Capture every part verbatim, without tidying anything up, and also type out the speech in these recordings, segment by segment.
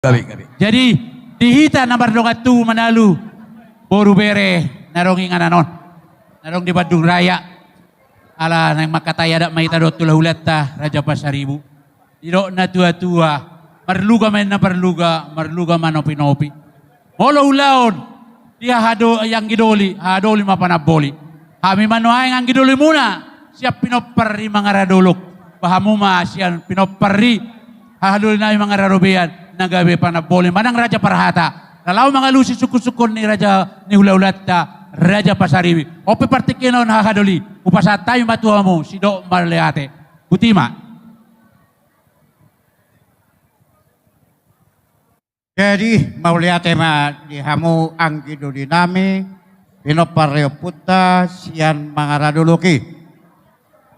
Gabe, gabe. Jadi, di hita na mardongan tubu manalu boru bere na adong inganan on, na adong di Bandung Raya, ala naeng mangkatai adat ma hita dohot hulahulanta Raja Pasaribu. Didok na tuatua, marluga ma inna parluga, marluga ma nopinopi. Molo ulaon, di haha do-, anggi doli, haha doli ma panamboli. Hami ma nuaeng anggi dolimuna, sian pinompar ni Mangara Dolok. Ba hamu ma sian pinompar ni haha doli nami Mangara Robean, na gabe panamboli manang raja parhata, na laho mangalusi sungkunsungkun ni raja ni hulahulanta Raja Pasaribu. On pe partingkian on haha doli, hupasahat hami ma tu hamu, sidok mauliate. Botima. Jadi, mauliate ma di hamu anggi doli nami, pinompar ni ompunta sian Mangara Dolok i.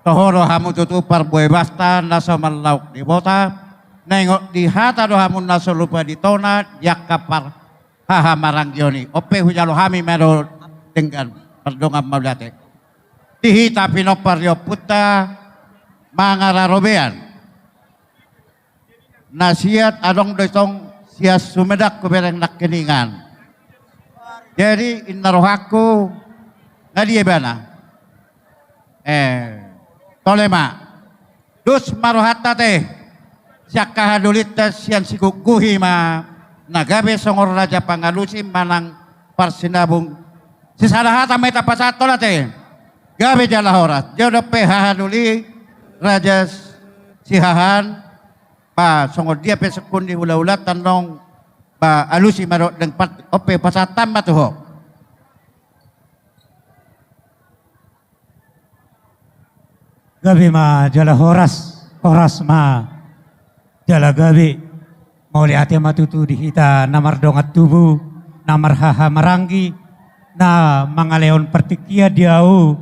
Toho do hamu tutu parbue basta na so manlaok di bota, naeng di hata do hamu na so lupa di tona, di angka par-, haha maranggi on i. On pe hujalo hami ma do denggan mardongan mauliate. Di hita pinompar ni ompunta Mangara Robean. Na siat adong do i tong sian Sumedang hubereng nangkiningan. Jadi, inna rohangku, nga dia ibana? Eh, tole ma. Dos ma rohanta ate, sian haha dolinta sian Sigungguhi ma, na gabe songon raja pangalusi manang parsinabung. Sisada hata ma hita pasahathon ate. Gabe jala horas. Dia dope haha doli Raja Siahaan, ba songon dia pe sungkun ni hulahulanta annon, ba alusi ma dohot denggan, on pe pasahathon ma tu ho. Gabe ma jala horas, horas ma jala gabe. Mauliate ma tutu di hita na mardongan tubu, na marhaha maranggi, na mangalehon partingkian di ahu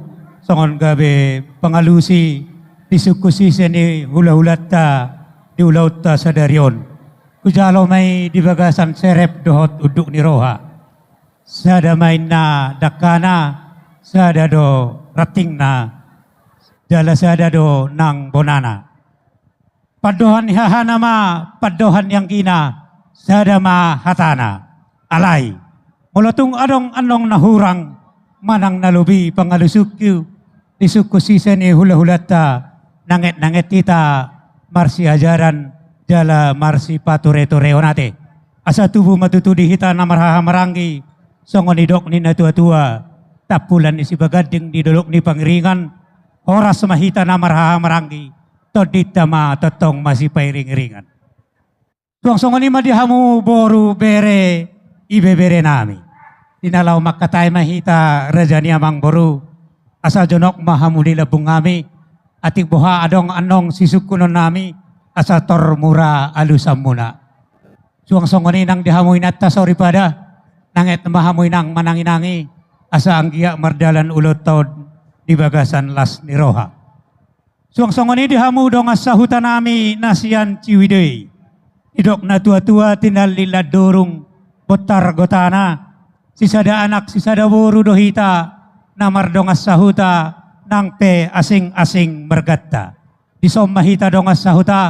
songon gabe pangalusi di sungkun sise ni hulahulanta di ulaonta sadari on. Hujalo ma i di bagasan serep dohot unduk ni roha. Sada ma inna dangkana, sada do rantingna, jala sada do nang bonana. Pandohan ni hahana ma pandohan ni anggina, sada ma hatana. Alai, molo tung adong annon na hurang manang na lobi pangalusiku di sungkun sise ni hulahulanta, nanget-nanget hita marsiajaran jala marsipaturetoreon ate. Asa tubu ma tutu di hita na marhaha maranggi, songon nidok ni natuatua, tampulan ni Sibaganding di Dolok ni Pangiringan, horas ma hita na marhaha maranggi, tondinta ma tongtong masipairingiringan. Suang songon i ma di hamu boru bere, ibebere nami. Di na laho mangkatai ma hita raja ni amangboru, asa jonok ma hamu di lambung nami, atik boha adong annon sisungkunon nami, asa tor mura alusanmuna. Suang songon i nang di hamu inanta soripada, nanget ma hamu inang mananginangi, asa anggiat mardalan ulaonta on di bagasan las ni roha. Suang songon i di hamu dongan sahuta nami na sian Ciwidei. Didok natuatua tinallik landorung bontar gotana, sisada anak sisada boru do hita na mardongan sahuta nang pe asing-asing marganta. Dison ma hita dongan sahuta,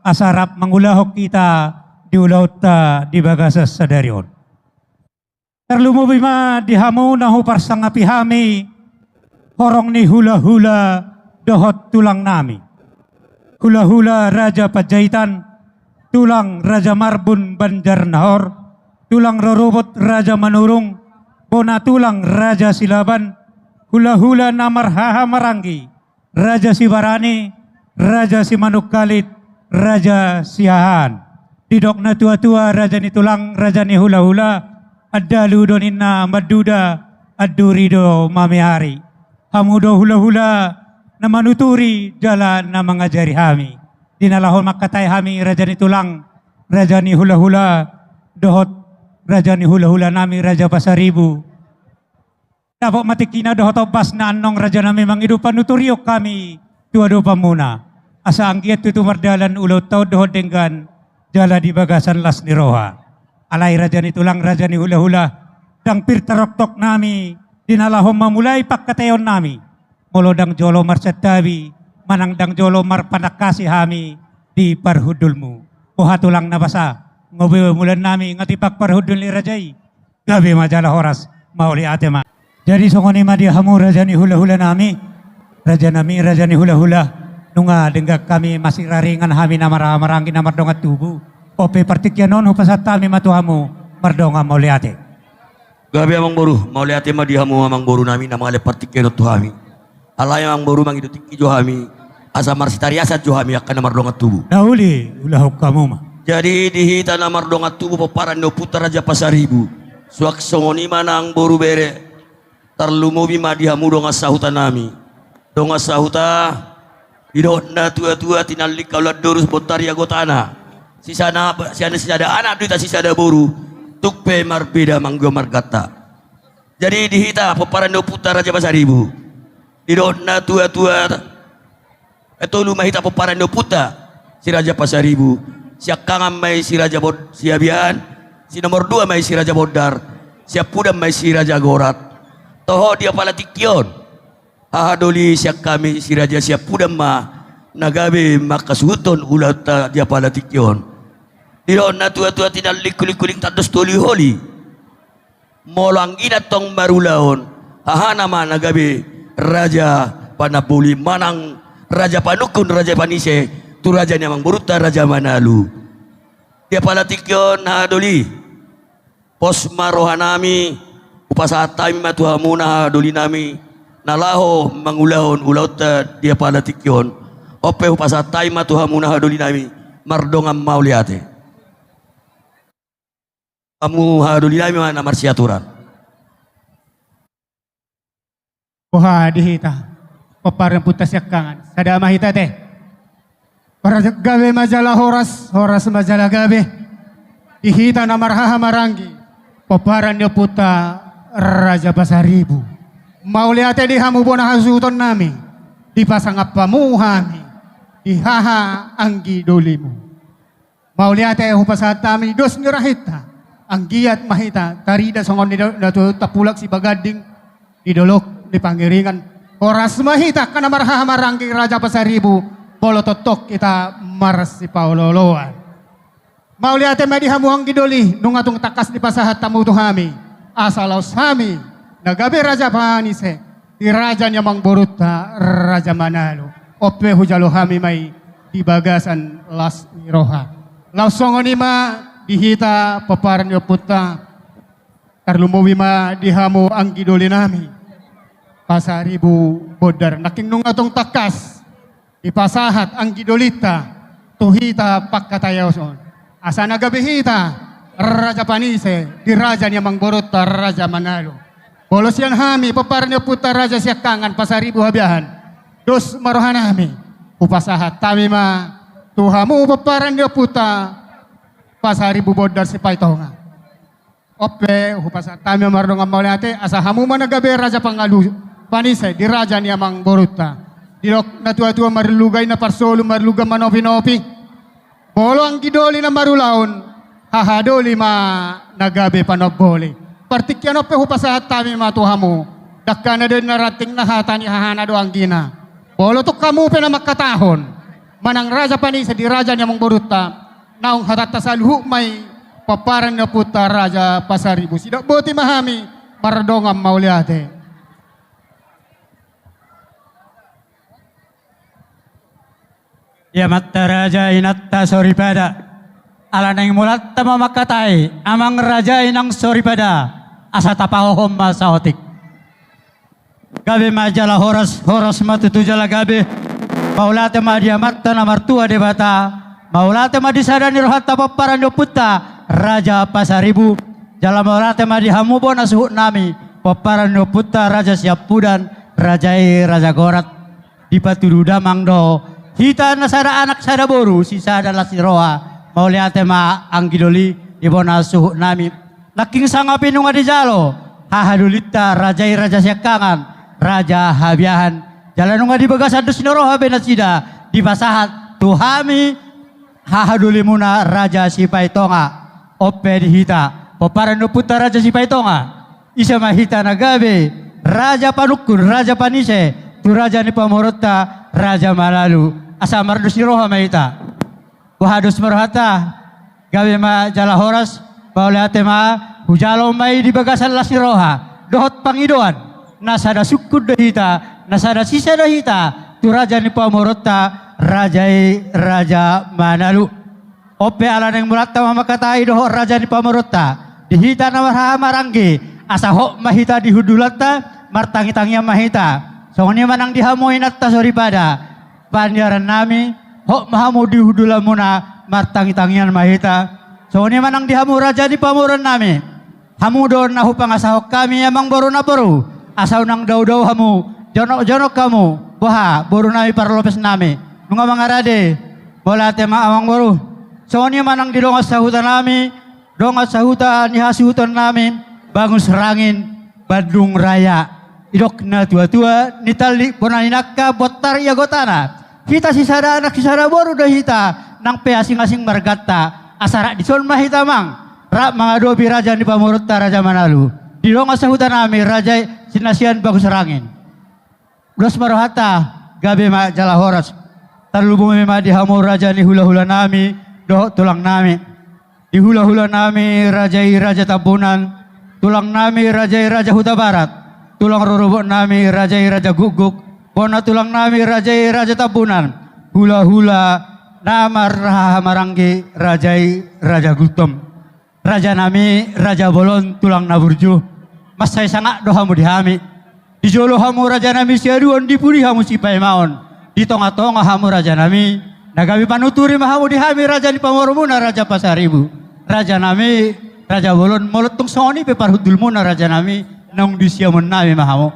asa rap mangulahon hita di ulaonta di bagasan sadari on. Tarlumobi ma di hamu na huparsangapi hami, horong ni hulahula dohot tulang nami. Hulahula Raja Panjaitan, tulang Raja Marbun Banjarnahor, tulang rorobot Raja Manurung, bona tulang Raja Silaban, hulahula na marhaha maranggi, Raja Sibarani, Raja Simanungkalit, Raja Siahaan. Didok natuatua raja ni tulang, raja ni hulahula, andalu do ninna manduda, anduri do mameari. Hamu do hulahula na manuturi jala na mangajari hami. Di na laho mangkatai hami raja ni tulang, raja ni hulahula, dohot raja ni hulahula nami Raja Pasaribu. Dapot ma tingkina dohot ombasna annon raja nami mangido panuturion hami tu adopanmuna. Asa anggiat tutu mardalan ulaonta on dohot denggan jala di bagasan las ni roha. Alai raja ni tulang, raja ni hulahula, ndang pir taroktok nami di na laho mamulai pangkataion nami, molo ndang jolo marsantabi manang ndang jolo marpanangkasi hami di parhundulmu. Boha tulang na basa, Nga be mulan nami, nga tipak parhundul ni raja i. Gabe ma jala horas, mauliate ma. Jadi songon i ma di hamu raja ni hula-hula nami, raja nami, raja ni hula-hula, nunga denggan hami, masiraringan hami na marhaha maranggi na mardongan tubu. Ope partingkian on hupasahat hami ma tu hamu, mardongan mauliate. Gabe amang boru, mauliate ma di hamu amang boru nami na mangalehon partingkian on tu hami. Alai amang boru mangido tingki jo hami, asa marsitariasan jo hami angka na mardongan tubu. Na uli, ulahon hamu ma. Jadi di hita na mardongan tubu pomparan ni ompunta Raja Pasaribu, suang songon i ma nang boru bere, tarlumobi ma di hamu dongan sahuta nami. Dongan sahuta, didok na tua-tua tinallik ulaon durus bontar ia gotana. Sisada, sisada anak do hita sisada boru, tung pe marbeda manggo marganta. Jadi di hita pomparan ni ompunta Raja Pasaribu, didok na tua-tua, e, tolu ma hita pomparan ni ompunta si Raja Pasaribu. Siangkangan ma i si Raja Bod-, Siabian, si nomor dua ma i si Raja Bondar, siampudan ma i si Raja Gorat. Toho di apala tingki on, hahadoli sian hami si Raja Siampudan ma na gabe manghasuhuthon ulaonta di apala tingki on. Didok na tua-tua tinallik huling-huling tandos tu holi-holi. Molo anggina tong marulaon, hahana ma na gabe raja panamboli manang raja panungkun, raja panise tu raja ni amangborunta Raja Manalu. Di apala tingki on hahadoli, pos ma rohanami, hupasahat hami ma tu hamu na hahadoli nami na laho mangulahon ulaonta di apala tingki on. On pe hupasahat hami ma tu hamu na hahadoli nami, mardongan mauliate. Hamu hahadoli nami ma na marsiaturan. Boha di hita, pomparan ni ompunta siangkangan, sada ma hita ate. Gabe ma jala horas, horas ma jala gabe. Di hita na marhaha maranggi, pomparan ni ompunta Raja Pasaribu. Mauliate di hamu bona hasuhuton nami, dipasangap hamu hami di haha anggi dolimu. Mauliate hupasahat hami dos ni rohanta. Anggiat ma hita tarida songon nidok ni natuatua Tampulak Sibaganding di dolok ni Pangiringan. Horas ma hita angka na marhaha maranggi Raja Pasaribu, molo tongtong hita marsipaolooloan. Mauliate ma di hamu anggi doli, nunga tung tangkas dipasahat hamu tu hami, asa laos hami na gabe raja panise di raja ni amangborunta Raja Manalu. On pe hujalo hami ma i di bagasan las ni roha. Laos songon i ma di hita pomparan ni ompunta, tarlumobi ma di hamu anggi doli nami Pasaribu Bondar, nangkin nunga tung tangkas dipasahat anggi dolinta tu hita panghataion on, asa na gabe hita raja panise di raja ni amangborunta Raja Manalu. Molo sian hami pomparan ni ompunta Raja Siangkangan Pasaribu Habiahan, dos ma rohanami, hupasahat hami ma tu hamu pomparan ni ompunta Pasaribu Bondar Sipaitonga. On pe hupasahat hami ma mardongan mauliate, asa hamu ma na gabe raja pangalu panise di raja ni amangborunta. Didok na tuatua, marluga i na parsolu, marluga manopinopi. Molo anggi doli na marulaon, haha doli ma na gabe panamboli. Partingkian on pe hupasahat hami ma tu hamu, dangkana do inna rantingna, hata ni hahana do anggina. Molo tung hamu pe na mangkatahon manang raja panise di raja ni amangborunta, naung hatanta saluhut ma i pomparan ni ompunta Raja Pasaribu. Sidok boti ma hami mardongan mauliate. Ia amanta raja, inanta soripada, ala naeng mulanta ma mangkatai, amang raja, inang soripada, asa tapahohom ma saotik. Gabe ma jala horas, horas ma tutu jala gabe. Mauliate ma di Amanta na martua Debata. Mauliate ma di sada ni rohanta pomparan ni ompunta Raja Pasaribu. Jala mauliate ma di hamu bona suhut nami pomparan ni ompunta Raja Siampudan, raja i Raja Gorat. Dipatudu damang do hita na sada anak sada boru, sisada las ni roha. Mauliate ma anggi doli di bona suhut nami. Nangkin sanga pe nunga dijalo haha dolinta raja i Raja Siangkangan, Raja Habiahan. Jala nunga di bagasan dos ni roha be nasida dipasahat tu hami haha dolimuna Raja Sipaitonga. On pe di hita pomparan ni ompunta Raja Sipaitonga, ise ma hita na gabe raja panungkun, raja panise tu raja ni pamoruonta Raja Manalu. Asa mardos ni roha ma hita. Boha, dos ma rohanta? Gabe ma jala horas, mauliate ma, hujalo ma i di bagasan las ni roha dohot pangidoan. Na sada sungkun do hita, na sada sise do hita tu raja ni pamoruonta, raja i Raja Manalu. On pe ala naeng mulanta ma mangkatai dohot raja ni pamoruonta, di hita na marhahamaranggi, asa hot ma hita di hundulanta, martangitangian ma hita. Songon i ma nang di hamu inanta soripada, paniaran nami, hot ma hamu di hundulanmuna, martangitangian ma hita. Songon i ma nang di hamu raja ni pamoruon nami. Hamu do na hupangasahon hami, amangboru namboru, asa unang daodao hamu, jonokjonok hamu, boha, boru nami parlopes nami. Nunga mangarade, mauliate ma amangboru. Songon i ma nang di dongan sahuta nami, dongan sahuta ni hasuhuton nami, Bagus Rangin, Bandung Raya. Didok natuatua, nitallik bona ni nangka, bontar ia gotana. Hita sisada anak sisada boru do hita, nang pe asingasing marganta. Asa rap dison ma hita amang, rap mangadopi raja ni pamoruonta Raja Manalu. Di dongan sahuta nami raja i, si na sian Bagus Rangin. Dos ma rohanta, gabe ma jala horas. Tarlumobi ma di hamu raja ni hulahula nami dohot tulang nami. Di hulahula nami raja i Raja Tambunan, tulang nami raja i Raja Hutabarat, tulang rorobot nami raja i Raja Gukguk, bona tulang nami raja i Raja Tambunan, hulahula na marhahamaranggi raja i Raja Gultom. Raja nami, raja bolon, tulang na burju. Mansai sangap do hamu di hami. Di jolo hamu raja nami siaduon, di pudi hamu sipaimaon. Di tongatonga hamu raja nami. Na gabe panuturi ma hamu di hami raja ni pamoruonmuna Raja Pasaribu. Raja nami, raja bolon, molo tung songon i pe parhundulmuna raja nami, naung di siamun nami ma hamu.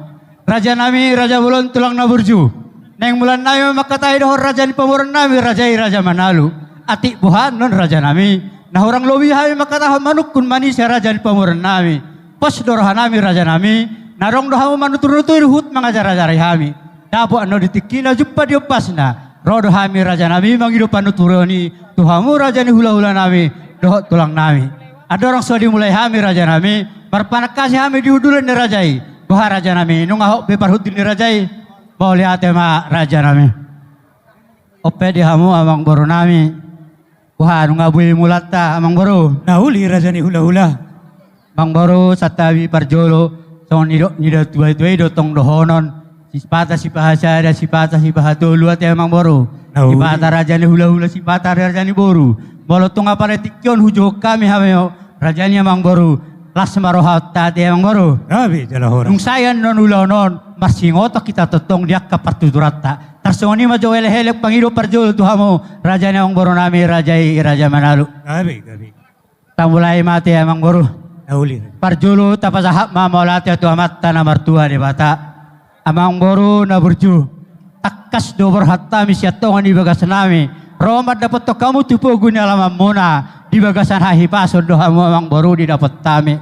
Raja nami, raja bolon, tulang na burju. Naeng mulan nami ma mangkatai dohot raja ni pamoruon nami, raja i Raja Manalu. Atik boha annon raja nami, na hurang lobi hami mangkatahon manungkun manise raja ni pamoruon nami. Pos do roha nami raja nami, na adong do hamu manuturnuturi huhut mangajarajari hami. Dapot annon di tingki na jumpang di ombasna, ro do hami raja nami mangido panuturion i tu hamu raja ni hulahula nami dohot tulang nami. Andorang so dimulai hami raja nami, marpanangkasi hami di hundulan ni raja i. Boha raja nami, nunga hot be parhundul ni raja i? Mauliate ma raja nami. On pe di hamu amangboru nami. Boha, nunga boi mulanta amangboru? Na uli raja ni hulahula. Amangboru, santabi parjolo, songon nidok ni natuatua i do tong dohonon. Sipata sipahasada, sipata sipahatolu ate amangboru. Na uli. Sipata raja ni hulahula, sipata raja ni boru. Molo tung apala tingki on hujou hami hami raja ni amangboru. Las ma rohanta ate amangboru. Gabe jala horas. Dung sae annon ulaon on, marsingotok hita tongtong di angka partuturanta. Tarsongon i ma jo elekelek pangido parjolo tu hamu raja ni amangboru nami, raja i Raja Manalu. Gabe, gabe. Tamulai ma ate amangboru. Na uli. Parjolo tapasahat ma mauliate tu Amanta na martua Debata. Amangboru na burju, tangkas do borhat hami sian tonga ni bagas nami, ro mandapothon hamu tu pogu ni alamanmuna. Di bagasan hahipason do hamu amangboru didapot hami.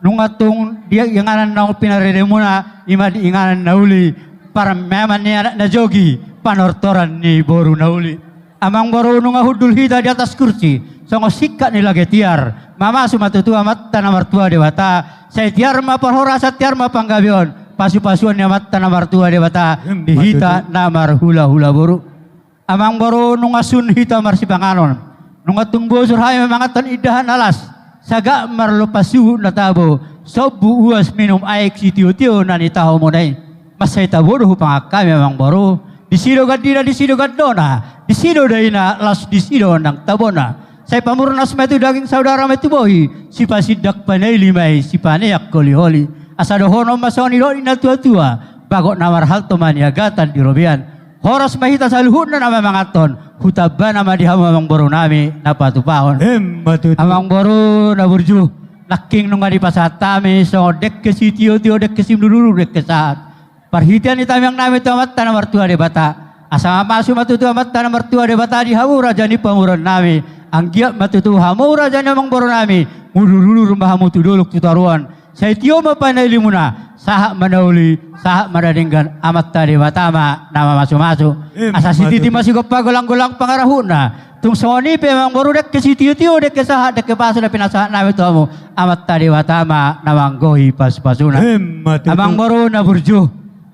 Nunga tung di inganan naung pinarenemuna, i ma di inganan na uli, parumaen ni anak na jogi, panortoran ni boru na uli. Amangboru, nunga hundul hita di atas kursi, songon singkat ni lage tiar, mamasu ma tutu Amanta na martua Debata, sai tiar ma parhorasan, tiar ma panggabeon, pasupasuon ni Amanta na martua Debata, di hita na marhulahula boru. Amangboru, nunga sun hita marsipanganon, nunga tung bosur hami manganhon indahan na las, sagat marlompan suhut na tabo, sombu uas minum aek sitiotio na nitahomuna i. Mansai tabo do hupangan hami amangboru. Disi do gandina, disi do gandona, disi do daina, laos disi do nang tabona. Sai pamurnas ma i tu daging, saudara ma i tu bohi, sipasindak panaili ma i, sipaneang holiholi. Asa dohonon ma songon nidok ni natuatua, bagot na marhalto ma niagatan di robean. Horas ma hita saluhutna na mamanganhon, hutambana ma di hamu amangboru nami na patupahon. Emma tutu. Amangboru na burju, nangkin nunga dipasahat hami songon dengke sitiotio, dengke simudurudur, dengke sahat. Parhitean ni tamiang nami tu Amanta na martua Debata, asa mamasu ma tutu Amanta na martua Debata di hamu raja ni pamoruon nami. Anggiat ma tutu hamu raja ni amangboru nami, mudurudur ma hamu tu dolok tu toruan. Sai tio ma panaili muna, sahat ma na uli, sahat ma na denggan, Amanta Debata ma na mamasumasu. Emma tutu. Asa sititi ma sigompa, golanggolang pangarahutna. Tung songon i pe amangboru, dengke sitiotio, dengke sahat, dengke pasu na pinasahat nami tu hamu, Amanta Debata ma na manggohi pasupasuna. Emma tutu. Amangboru na burju,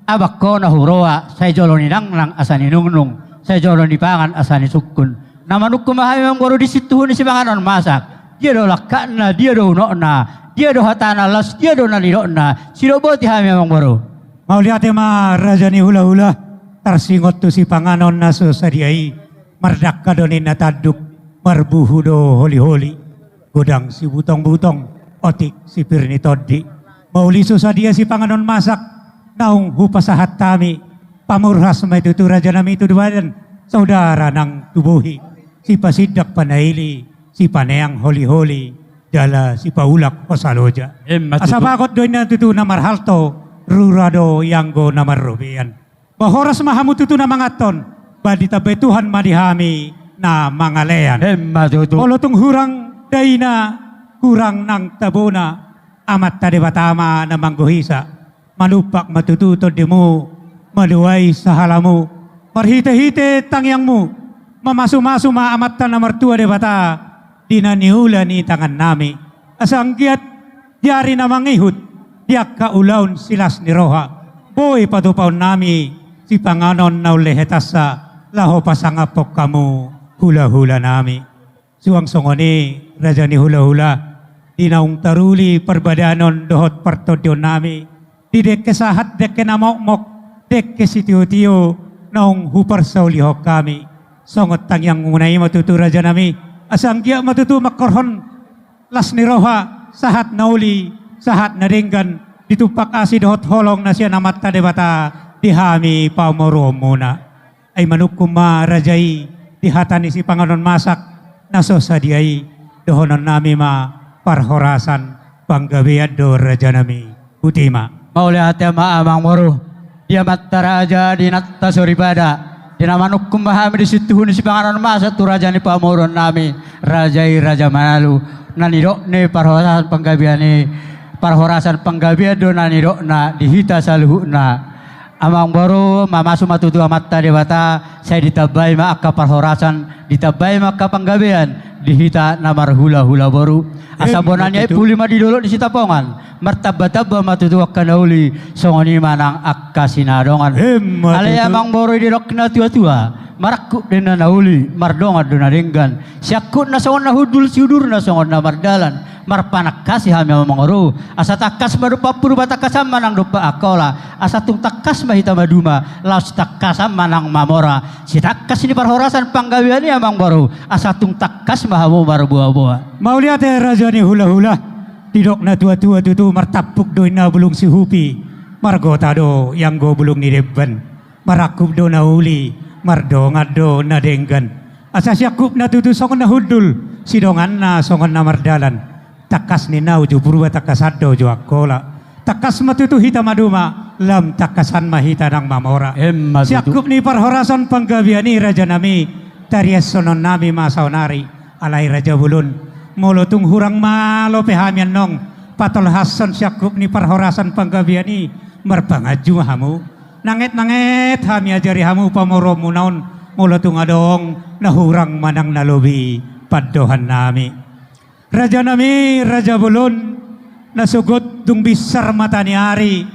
abang ho na huroha, sai jolo ninangnang asa ninungnung, sai jolo nipangan asa nisungkun. Na manungkun ma hami, amangboru, di sintuhu ni sipanganon masak. Dia do langkatna, dia do unokna, dia do hatana, laos dia do na nidokna. Sidok boti hami, amangboru. Mauliate ma, raja ni hulahula. Tarsingot tu sipanganon na so sadia i, mardangka do ninna tanduk, marbuhu do holiholi, godang sibutongbutong, otik sipir ni tondi. Molo so sadia sipanganon masak, naung hupasahat hami, pamurhas ma i tutu, rajanami, tu badan saudara nang tu bohi, sipasindak panaili, sipaneang holiholi, jala sipaulak hosa loja. Emma tutu. Asa bagot do ninna tutu na marhalto, rura do ianggo na marrobean. Ba horas ma hamu tutu na manganhon, ba ditambai Tuhan ma di hami na mangalean. Emma tutu. Molo tung hurang daina, hurang nang tabona, Amanta Debata ma na manggohisa. Manumpak ma tutu tondimu, manuai sahalamu, marhitehite tangiangmu, mamasumasu ma Amanta na martua Debata di na niula ni tangannami. Asa anggiat di ari na mangihut, di angka ulaon silas ni roha, boi patupaonnami sipanganon na umlehetansa, laho pasangaphon hamu hulahulanami. Suang songon i, raja ni hulahula, di naung taruli parbadanon dohot partondionnami, di dengke sahat, dengke na mokmok, dengke sitiotio, naung huparsaulihon hami. Songon tangiangmuna i ma tutu, rajanami, asa anggiat ma tutu mangkorhon las ni roha, sahat na uli, sahat na denggan, ditumpak asi dohot holong na sian Amanta Debata di hami pamoruonmuna. Ai manungkun ma raja i di hata ni sipanganon masak na so sadia i, dohononnami ma parhorasan panggabean do, rajanami. Botima. Mauliate ma, amangboru. Di amanta raja, di inanta soripada, di na manungkun ma hami di sintuhu ni sipanganon masak tu raja ni pamoruonnami, raja i Raja Manalu, na nidok ni parhorasan panggabean i, parhorasan panggabean do na nidokna di hita saluhutna. Amangboru, mamasu ma tutu Amanta Debata, sai ditambai ma angka parhorasan, ditambai ma angka panggabean di hita na marhulahula boru. Asa bona ni ai puli ma di dolok ni Sitapongan, martambatamba ma tutu angka na uli, songon i ma nang angka sinadongan. Alai, amangboru, i didok natuatua, marangkup do ninna na uli, mardongan do na denggan. Siangkupna songon na hundul, siudurna songon na mardalan. Marpanangkasi hami, amangboru, asa tangkas ma dompak Purba, tangkasan ma nang dompak Angkola, asa tung tangkas ma hita maduma, laos tangkasan ma nang mamora. Sitangkas ni parhorasan panggabean i, amangboru, asa tung tangkas ma hamu marboaboa. Mauliate, raja ni hulahula. Didok natuatua tutu, martampuk do ninna bulung sihupi, margota do ianggo bulung ni demban. Marangkup do na uli, mardongan do na denggan. Asa siangkupna tutu songon na hundul, sidonganna songon na mardalan. Tangkas ninna uju Purba, tangkasan do uju Angkola. Tangkas ma tutu hita maduma, lam tangkasan ma hita nang mamora. Emma tutu. Siangkup ni parhorasan panggabean i, rajanami, tariashononnami ma saonari. Alai, raja bolon, molo tung hurang malo pe hami annon patolhashon siangkup ni parhorasan panggabean i, marpanganju ma hamu. Nangetnanget hami ajari hamu pamoruonmuna on, molo tung adong na hurang manang na lobi pandohannami. Rajanami, raja bolon, na sogot dung binsar mata ni ari,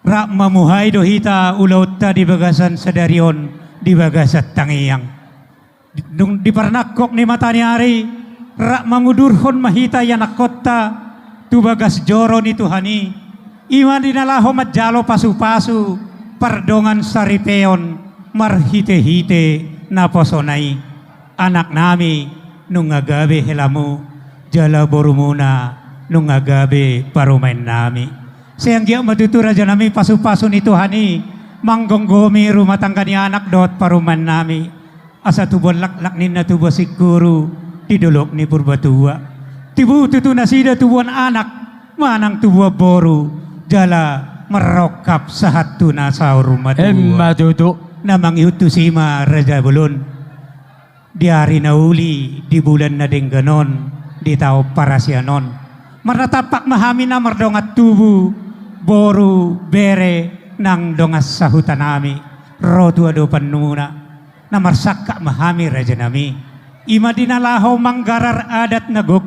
rap mamuhai do hita ulaonta di bagasan sadari on, di bagasan tangiang. Dung di parnangkok ni mata ni ari, rap mangudurhon ma hita ianakkonta tu bagas joro ni Tuhan i, i ma di na laho manjalo pasupasu pardongan saripeon marhitehite naposona i. Anaknami, nunga gabe helamu, jala borumuna, nunga gabe parumaennami. Sai anggiat ma tutu, rajanami, pasupasu ni Tuhan i manggomgomi rumah tangga ni anak dohot parumaennami. Asa tubuan laklak ninna tubuan singkoru di dolok ni Purbatua. Tibu tutu nasida tubuan anak manang tubuan boru, jala marrongkap sahat tu na saur matua. Emma tutu. Na mangihut tusi ma, raja bolon. Di ari na uli, di bulan na denggan on, di taon parasian on, marnatampak ma hami na mardongan tubu, boru, bere, nang dongan sahutanami, ro tu adopannuna. Na marsangkap ma hami, rajanami, i ma di na laho manggarar adat na gok,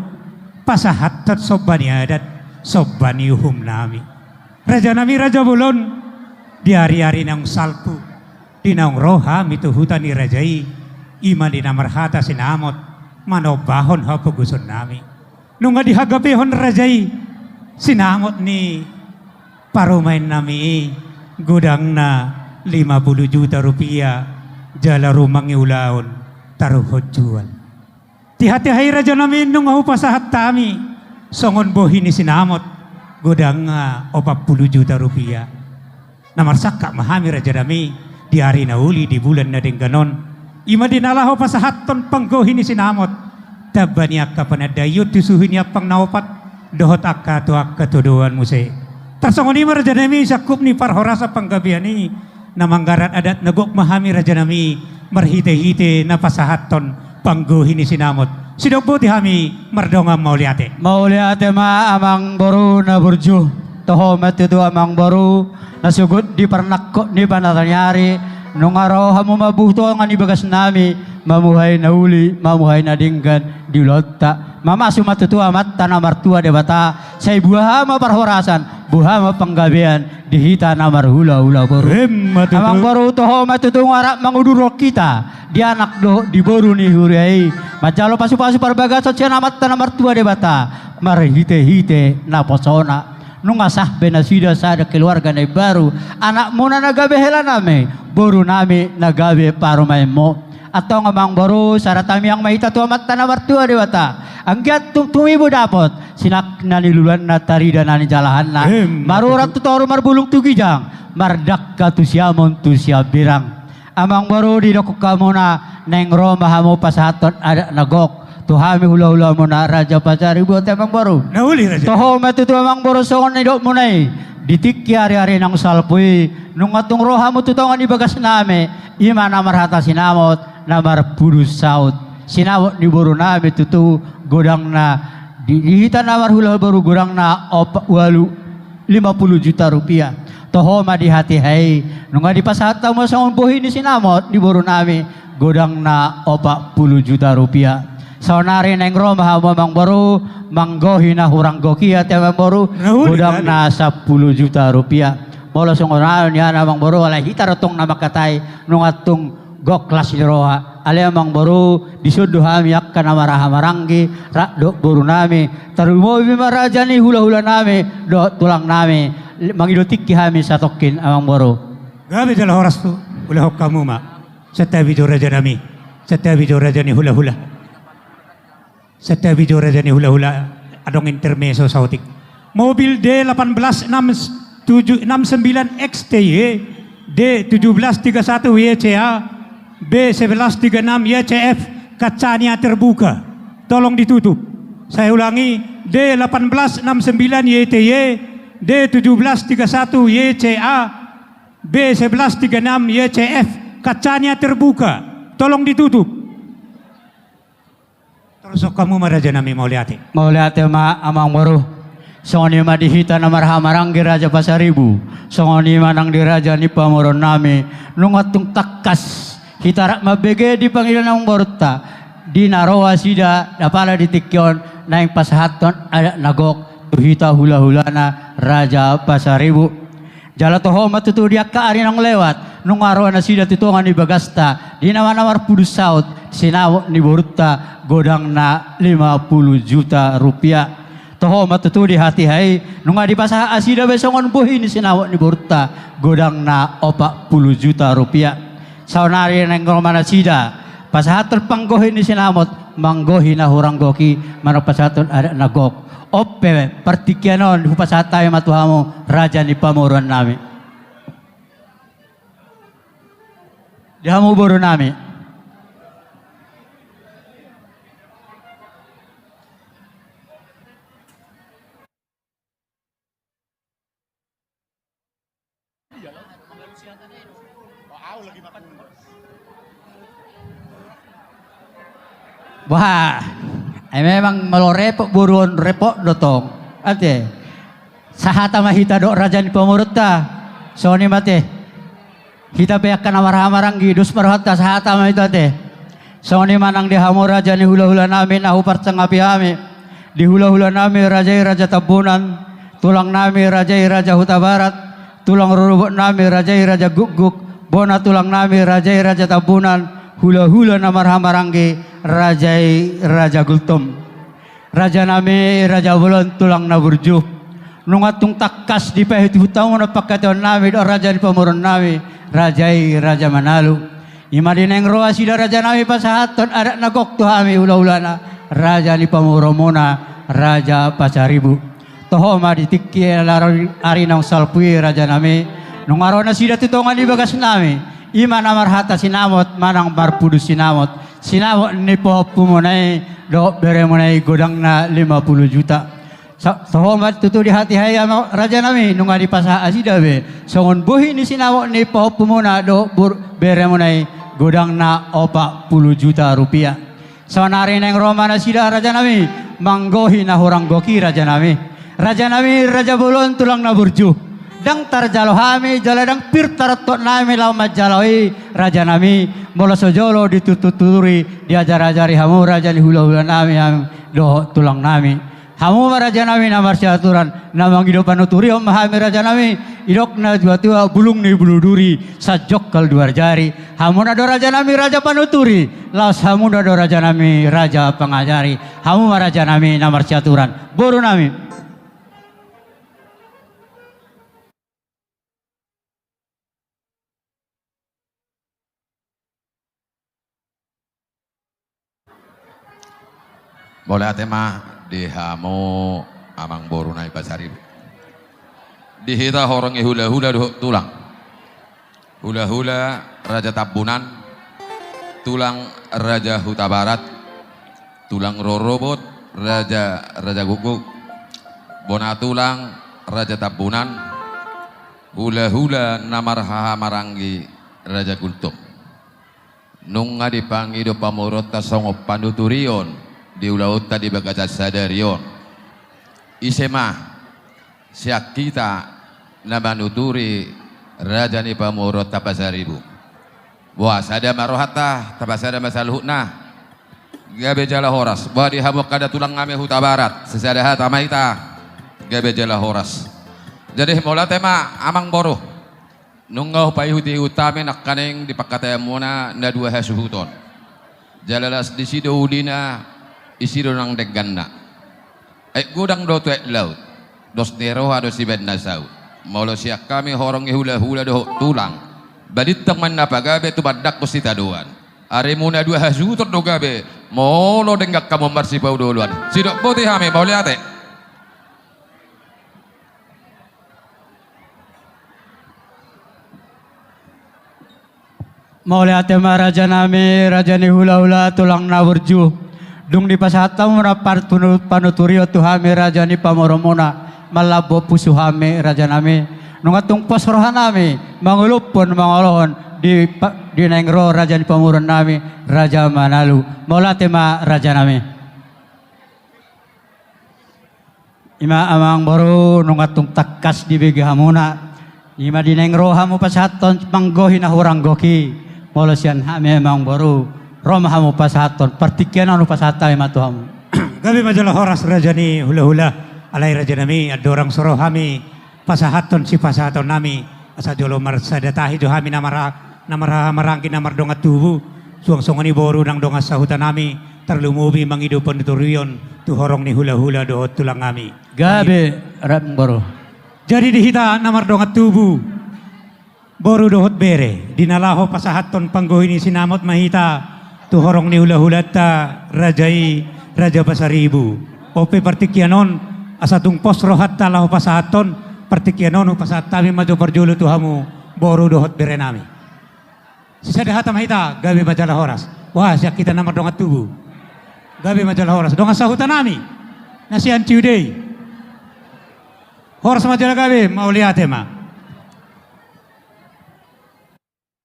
pasahathon somba ni adat, somba ni uhumnami. Rajanami, raja bolon, di ariari naung salpu, di naung ro hami tu huta ni raja i, I ma di na marhata sinamot, manombahon hapogoson nami. Nunga dihagapehon raja i sinamot ni parumaen nami i, godangna lima puluh juta rupiah, jala rumang i ulaon taruhon jual. Tihatiha i raja nami, nunga hupasahat hami songon bohi ni sinamot, godangna opat puluh juta rupiah. Na marsangkap ma hami raja nami, di ari na uli di bulan na denggan on, i ma di na laho pasahathon panggohi ni sinamot, tamba ni angka panandaion tu suhi ni ampang na opat, dohot angka tu angka todoan muse. Tarsongon i ma raja nami sangkup ni parhorasan panggabean i, na manggarar adat na gok ma hami raja nami, marhitehite na pasahathon panggohi ni sinamot. Sidok boti hami mardongan mauliate. Mauliate ma amang boru na burju. Toho ma tutu amang boru, na sogot di parnangkok ni panata ni ari, nunga ro hamu mambuhut tonga ni bagas nami, mamuhai na uli, mamuhai na denggan di ulaonta. Mamasu ma tutu Amanta na martua Debata, sai boha ma parhorasan, boha ma panggabean di hita na marhulahula boru. Emma tutu. Amang boru, toho ma tutu nunga rap mangudurhon hita di anak dohot di boru ni huria i, manjalo pasupasu parbagason sian Amanta na martua Debata, marhitehite naposona. Nunga sah be nasida sada keluarga na imbaru, anakmuna na gabe helanami, borunami na gabe parumaenmu. Antong amang boru, sada tamiang ma hita tu Amanta na martua Debata. Anggiat tung tumibu dapot, sinangkap na niluluanna, tarida na nijalahanna. Emma tutu. Marurat tu toru, marbulung tu ginjang, mardangka tu siamun tu siambirang. Amang boru, didok hamuna, naeng ro ma hamu pasahathon adat na gok tu hami hulahulamuna Raja Pasaribu, ate amang boru. Na uli raja. Toho ma tutu amang boru, songon nidokmuna i, di tingki ariari naung salpu i, nunga tung ro hamu tu tonga ni bagas nami, i ma na marhata sinamot, na marpudun saut. Sinamot ni borunami tutu, godangna di, di hita na marhulahula boru, godangna opat, ualu, lima puluh juta rupiah. Toho ma di hatiha i, nunga dipasahat hamu songon bohi ni sinamot ni borunami, godangna opat puluh juta rupiah. Saonari naeng ro ma hamu amang boru, manggohi na hurang gok i, ate amang boru, na uli, godangna sampulu juta rupiah. Molo songon i nian amang boru, alai hita do tong na mangkatai, nunga tung gok las ni roha. Alai amang boru, dison do hami angka na marhahamaranggi, rap dohot borunami, tarlumobi ma raja ni hulahulanami dohot tulangnami, mangido tingki hami satongkin amang boru. Gabe jala horas tu, ulahon hamu ma. Santabi jo raja nami, santabi jo raja ni hulahula. Santabi jo raja ni hulahula, adong intermezzo saotik. Mobil D delapan belas enam tujuh, enam sembilan X T Y, D tujuh belas tiga satu Y C A, B sebelas tiga enam Y C F, kacanya terbuka. Tolong ditutup. Saya ulangi, D delapan belas enam sembilan Y T Y, D tujuh belas tiga satu Y C A, B sebelas tiga enam Y C F, kacanya terbuka. Tolong ditutup. Torus hamu ma raja nami, mauliate. Mauliate ma amang boru. Songon i ma di hita na marhahamaranggi Raja Pasaribu, songon i ma nang di raja ni pamoruon nami. Nunga tung tangkas hita rap mambege di pangidoan ni amang borunta, di na ro nasida apala di tingki on naeng pasahathon adat na gok tu hita hulahulana Raja Pasaribu. Jala toho ma tutu di angka ari naung lewat, nunga ro nasida tu tonga ni bagasta, di na ma na marpudun saut, sinamot ni borunta, godangna lima puluh juta rupiah. Toho ma tutu di hatiha i, nunga dipasahat nasida be songon bohi ni sinamot ni borunta, godangna opat puluh juta rupiah. Saonari naeng ro ma nasida pasahathon panggohi ni sinamot, manggohi na hurang gok i, manang pasahathon adat na gok. On pe partingkian on hupasahat hami ma tu hamu raja ni pamoruon nami. Di hamu boru nami. Wah, ai memang molo repot boru on, repot do tong. Ate. Sahata ma hita dohot raja ni pamoruonta. Songon i ma ate. Hita pe angka na marhahamaranggi, dos ma rohanta, sahata ma hita ate. Songon i ma nang di hamu raja ni hulahula nami na huparsangapi hami. Di hulahula nami raja i Raja Tambunan, tulang nami raja i Raja Hutabarat, tulang rorobot nami raja i Raja Gukguk, bona tulang nami raja i Raja Tambunan, Hulahula na marhahamaranggi, raja i Raja Gultom. Rajanami, raja bolon, tulang na burju. Nunga tung tangkas dipaihut-ihut hamu na pangkataionnami dohot raja ni pamoruonnami, raja i Raja Manalu. I ma di naeng ro nasida rajanami pasahathon adat na gok tu hami hulahulana, raja ni pamoruonmuna, Raja Pasaribu. Toho ma di tingki na ro ari naung salpu i rajanami, nunga ro nasida tu tonga ni bagasnami, i ma na marhata sinamot manang marpudun sinamot, sinamot ni pahompumuna i dohot beremuna i godangna lima pulu juta. Sa-, toho ma tutu di hatiha i ama rajanami, nunga dipasahat nasida be songon bohi ni sinamot ni pahompumuna dohot bur-, beremuna i godangna opat pulu juta rupiah. Saonari naeng ro ma nasida rajanami manggohi na hurang gok i rajanami. Rajanami, raja bolon, tulang na burju. Ndang tarjalo hami jala ndang pir tarontoknami laho manjalo i rajanami, molo so jolo ditutur-tuturi, diajar-ajari hamu raja ni hulahulanami, hami dohot tulangnami. Hamu ma rajanami na marsiaturan, na mangido panuturion ma hami rajanami, didok na tuatua bulung ni bulu duri, sanjongkal dua jari. Hamuna do rajanami raja panuturi, laos hamuna do rajanami raja pangajari. Hamu ma rajanami na marsiaturan, borunami. Mauliate ma di hamu amangboru nai Pasaribu. Di hita horong ni hulahula dohot tulang. Hulahula Raja Tambunan, tulang Raja Hutabarat, tulang rorobot Raja, Raja Gukguk, bona tulang Raja Tambunan, hulahula na marhahamaranggi Raja Gultom. Nunga dipangido pamoruonta songon panuturion di ulaonta di bagasan sadari on. Ise ma sian hita na manuturi raja ni pamoruonta Pasaribu? Boha, sada ma rohanta, tapasada ma saluhutna. Gabe jala horas. Boha di hamu angka da tulang nami Hutabarat, sisada hata ma hita. Gabe jala horas. Jadi mauliate ma amangboru. Nunga hupaihut-ihut hami nangkaning di pangkataianmuna na dua hasuhuton. Jala las disi do ulina, isi do nang dengganna. Aek godang do tu aek laut, dos ni roha do sibaen na saut. Molo sian hami horong ni hulahula dohot tulang, balintang ma na pagabe tumandangkon sitadoan. Arimuna dua hasuhuton do gabe, molo denggan hamu marsipaolo-oloan. Sidok boti hami, mauliate. Mauliate ma rajanami, raja ni hulahula, tulang na burju. Dung dipasahat hamu na par-, tunu-, panuturion tu hami raja ni pamoruonmuna, manlambok pusu hami rajanami. Nunga tung pos rohanami mangolophon mangolohon di pa-, di naeng ro raja ni pamoruonnami, Raja Manalu. Mauliate ma rajanami. I ma amangboru, nunga tung tangkas dibege hamuna. I ma di naeng ro hamu pasahathon manggohi na hurang gok i. Molo sian hami amangboru, ro ma hamu pasahathon, partingkian on hupasahat hami ma tu hamu. Gabe ma jala horas raja ni hulahula, alai rajanami, andorang so ro hami pasahathon sipasahatonnami, asa jolo marsada tahi jo hami na mara-, na marhahamaranggi na mardongan tubu, suang songon i boru nang dongan sahutanami, tarlumobi mangido panuturion tu horong ni hulahula dohot tulangnami. Gabe, rap boru. Jadi di hita na mardongan tubu, boru dohot bere, di na laho pasahathon panggohi ni sinamot ma hita tu horong ni hulahulanta raja i, Raja Pasaribu. On pe partingkian on, asa tung pos rohanta laho pasahathon, partingkian on hupasahat hami ma jo parjolo tu hamu boru dohot berenami. Sisada hata ma hita, gabe ma jala horas. Wah, sian hita na mardongan tubu. Gabe ma jala horas. Dongan sahutanami na sian Ciwidei. Horas ma jala gabe, mauliate ma.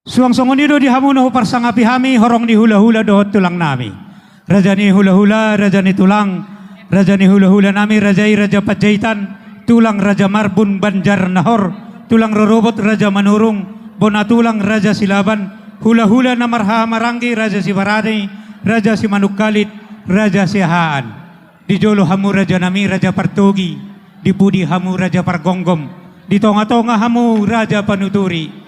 Suang songon i do di hamu na huparsangapi hami horong ni hulahula dohot tulangnami. Raja ni hulahula, raja ni tulang, raja ni hulahulanami, raja i Raja Panjaitan, tulang Raja Marbun Banjar Nahor, tulang rorobot Raja Manurung, bona tulang Raja Silaban, hulahula na marhahamaranggi Raja Sibarani, Raja Simanungkalit, Raja Siahaan. Di jolo hamu rajanami Raja Partogi, di pudi hamu Raja Pargonggom, di tongatonga hamu Raja Panuturi.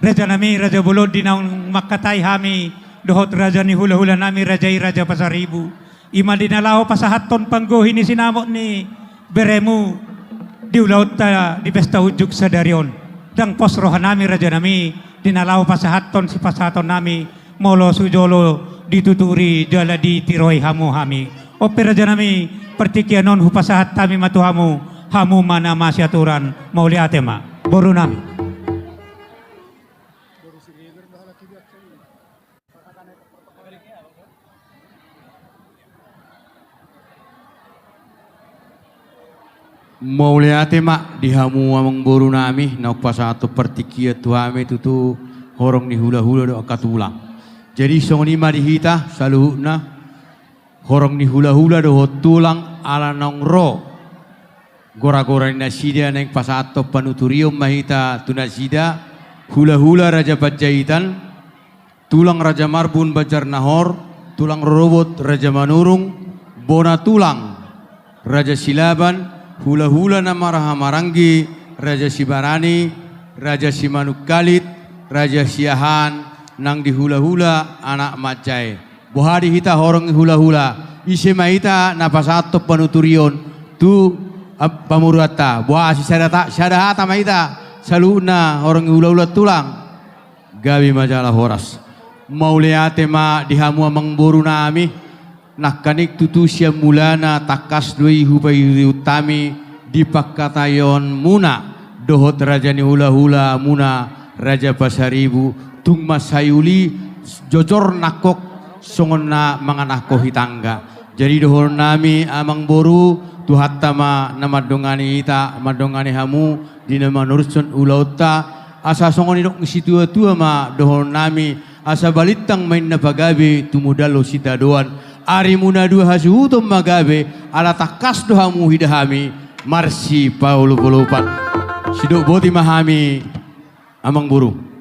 Rajanami Raja Bolon, di naung mangkatai hami dohot raja ni hulahula nami, raja i Raja Pasaribu. I ma di na laho pasahathon panggohi ni sinamot ni beremu di ulaonta di pesta unjuk sadari on. Ndang pos roha nami, raja nami, di na laho pasahathon sipasahaton nami, molo sujolo dituturi jala ditiroi hamu hami. On pe, raja nami, partingkian on hupasahat hami ma tu hamu, hamu ma na masiaturan. Mauliate ma, boru nami. Mauliate ma di hamu amangboru nami, naung pasahathon partingkian tu hami tutu horong ni hulahula dohot angka tulang. Jadi songon i ma di hita saluhutna, horong ni hulahula dohot tulang, ala naung ro goragora ni nasida, naeng pasahathon panuturion ma hita tu nasida, hulahula Raja Panjaitan, tulang Raja Marbun Banjarnahor, tulang rorobot Raja Manurung, bona tulang Raja Silaban, hulahula na marhahamaranggi Raja Sibarani, Raja Simanungkalit, Raja Siahaan, nang di hulahula anak manjae. Boha di hita horong ni hulahula, ise ma hita na pasahathon panuturion tu, ah, pamoruonta? Boha, sisada ta-, sada hata ma hita saluhutna horong ni hulahula tulang? Gabe ma jala horas. Mauliate ma di hamu amangboru nami. Nangkaning tutu sian mulana tangkas do i hupaihutihut hami di pangkataionmuna dohot raja ni hulahulamuna Raja Pasaribu, tung mansai uli jojor nangkok songon na mangan nangkok di tangga. Jadi dohonon nami amangboru, Tuhanta ma na mandongani hita, mandongani hamu di na manurushon ulaonta, asa songon nidok ni situatua ma dohonon nami, asa balintang ma inna pagabe, tumundalhon sitadoan, arimuna dua hasuhuton ma gabe, ala tangkas do hamu huida hami marsipaolopolopan. Sidok boti ma hami amangboru.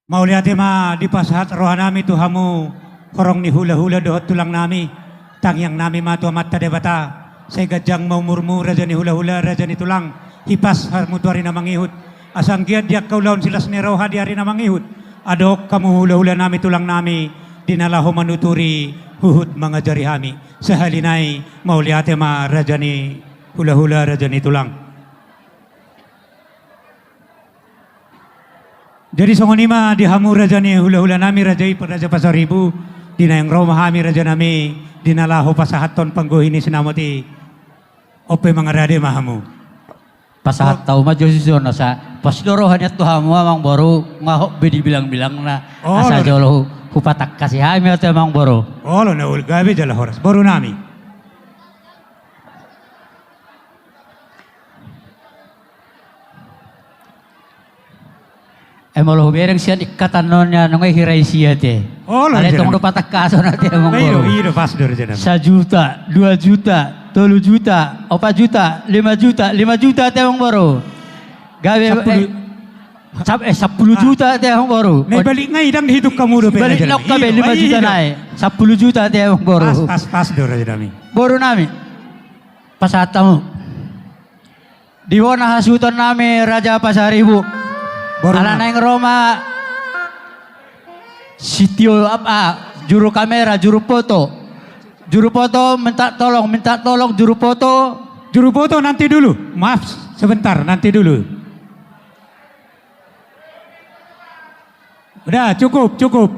Mauliate ma dipasahat roha nami tu hamu horong ni hulahula dohot tulang nami. Tangiang nami ma tu Amanta Debata, sai ganjang ma umurmu raja ni hulahula, raja ni tulang, hipas hamu tu ari na mangihut. Asa anggiat di angka ulaon silas ni roha di ari na mangihut, adong hamu hulahula nami, tulang nami, di na laho manuturi huhut mangajari hami. Sahali nai, mauliate ma raja ni hulahula, raja ni tulang. Jadi songon i ma di hamu raja ni hulahula nami, raja i Raja Pasaribu, di naeng ro ma hami raja nami di na laho pasahathon panggohi ni sinamot i. On pe mangarade ma hamu. Pasahat hamu ma jo sison, asa pos do roha nian tu hamu amangboru, nga hot be dibilangbilangna. Asa jolo hupatangkasi hami ate amangboru. Olo, na uli, gabe jala horas boru nami. Eh, molo hubereng sian ikatan on ya, nunga hira isi ate. Alai tong do patangkason ate amangboru. Sajuta, dua juta, tolu juta, opat juta, lima juta, lima juta ate amangboru. Gabe, eh, sampulu juta ate amangboru. Nai balik nai, dang dihitung hamu dope. Balik nai, lima juta nai. Sampulu juta ate amangboru. Pas, pas, pas do raja nami. Boru nami. Pasahat hamu. Di bona hasuhuton nami Raja Pasaribu. Ala naeng ro ma sitio, apa, juru kamera, juru foto. Juru foto minta tolong, minta tolong juru foto. Juru foto nanti dulu. Maaf, sebentar, nanti dulu. Udah, cukup, cukup.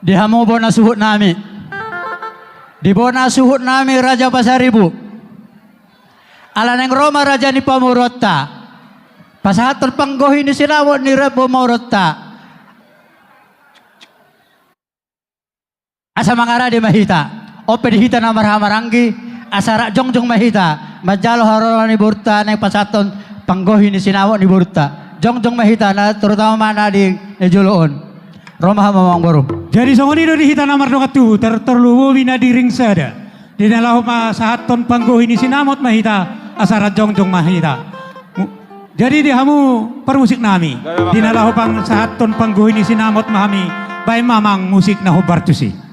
Di hamu bona suhut nami. Di bona suhut nami Raja Pasaribu. Ala naeng ro ma raja ni pamoruonta. Pasahathon panggohi ni sinamot ni raja pamoruonta. Asa mangarade ma hita. On pe di hita na marhahamaranggi, asa rap jongjong ma hita manjalo haroro ni borunta naeng pasahathon panggohi ni sinamot ni borunta. Jongjong ma hita, na terutama ma na di na jolo on. Ro ma hamu amangboru. Jadi songon i do di hita na mardongan tubu, tar-, tarlumobi na di ringsada. Di na laho pasahathon panggohi ni sinamot ma hita, asa rap jongjong ma hita. Mu-, Jadi di hamu parmusik nami, di na laho pasahathon panggohi ni sinamot ma hami, baen ma amang musik na hombar tusi.